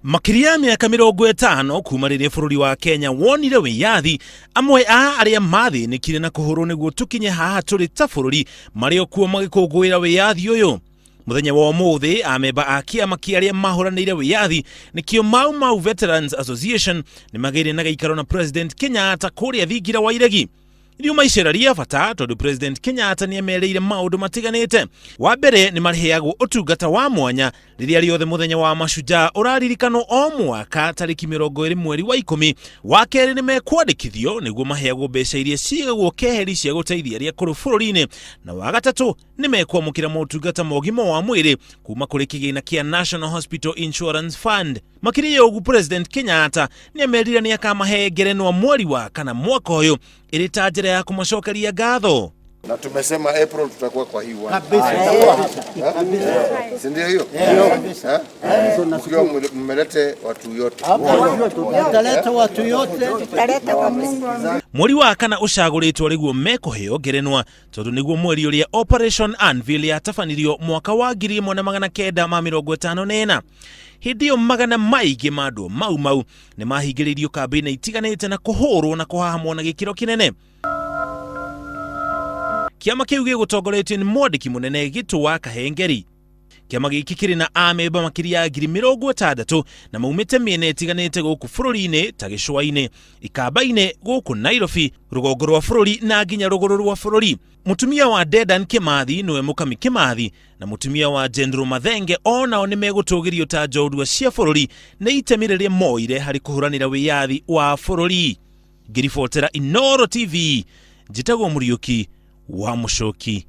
Makĩria ya mĩaka 50 kuma rĩrĩa bũrũri wa Kenya wonire wĩyathi, amwe a arĩa mathĩnĩkire na kũhũrwo nĩguo tũkinye haha tũrĩ ta bũrũri marĩ o kuo magĩkũngũĩra wĩyathi ũyũ. Mũthenya wa ũmũthĩ, amemba a kĩama kĩa arĩa mahũranĩire wĩyathi nĩkĩo Mau Mau Veterans Association nĩ magĩire na gĩikaro na President Kenyatta kũrĩa thingira wa iregi. Riuma icera rĩa bata tondũ President Kenyatta nĩ emerĩire maũndũ matiganĩte. Wa mbere nĩ marĩheagwo ũtungata wa mwanya rĩrĩa rĩothe mũthenya wa mashujaa ũraririkanwo o mwaka tarĩki 20 mweri wa 10. Wa kerĩ nĩ mekwandĩkithio nĩguo maheagwo mbeca iria cigagwo keheri cia gũteithia arĩa akũrũ bũrũri-inĩ, na wa gatatũ nĩ mekwamũkĩra motungata ma ũgima wa mwĩrĩ kuma kũrĩ kĩgĩna kĩa National Hospital Insurance Fund. Makĩria ya ũguo President Kenyatta nĩ amerire nĩ akamahe ngerenwa mweri wa kana mwaka ũyũ ĩrĩ ta njĩra ya kũmacokeria ngatho. Na tumesema April tutakuwa kwa hii uwanja. Si ndio hiyo? Eh? Mkiwa mmelete watu yote. Tutaleta watu yote. Mweri wa kana ũcagũrĩtwo rĩguo mekũheo ngerenwa tondũ nĩguo mweri ũrĩa Operation Anvil yatabanirio mwaka wa 1954. Hĩndĩ ĩyo magana maingĩ ma andũ Mau Mau nĩ mahingĩrĩirio kambĩ-inĩ itiganĩte na kũhũrwo na kũhahamwo na gĩkĩro kĩnene. Kĩama kĩu gĩgũtongoretio nĩ mwandĩki mũnene Gĩtũ wa Kahengeri. Kĩama gĩkĩ kĩrĩ na amemba makĩria ya 60,000 na maumĩte mĩena ĩtiganĩte gũkũ bũrũri-inĩ ta gĩcũa-inĩ, ikamba-inĩ, gũkũ Nairobi, rũgongo rwa bũrũri na nginya rũgũrũ rwa bũrũri. Mũtumia wa Dedan Kimathi nĩwe Mũkami Kimathi na mũtumia wa General Mathenge onao nĩ megũtũgĩrio ta njorua cia bũrũri nĩ itemi rĩrĩa moire harĩ kũhũranĩra wĩyathi wa bũrũri. Ngĩribotera Inooro TV, njĩtagwo Mũriũki wa Mũcoki.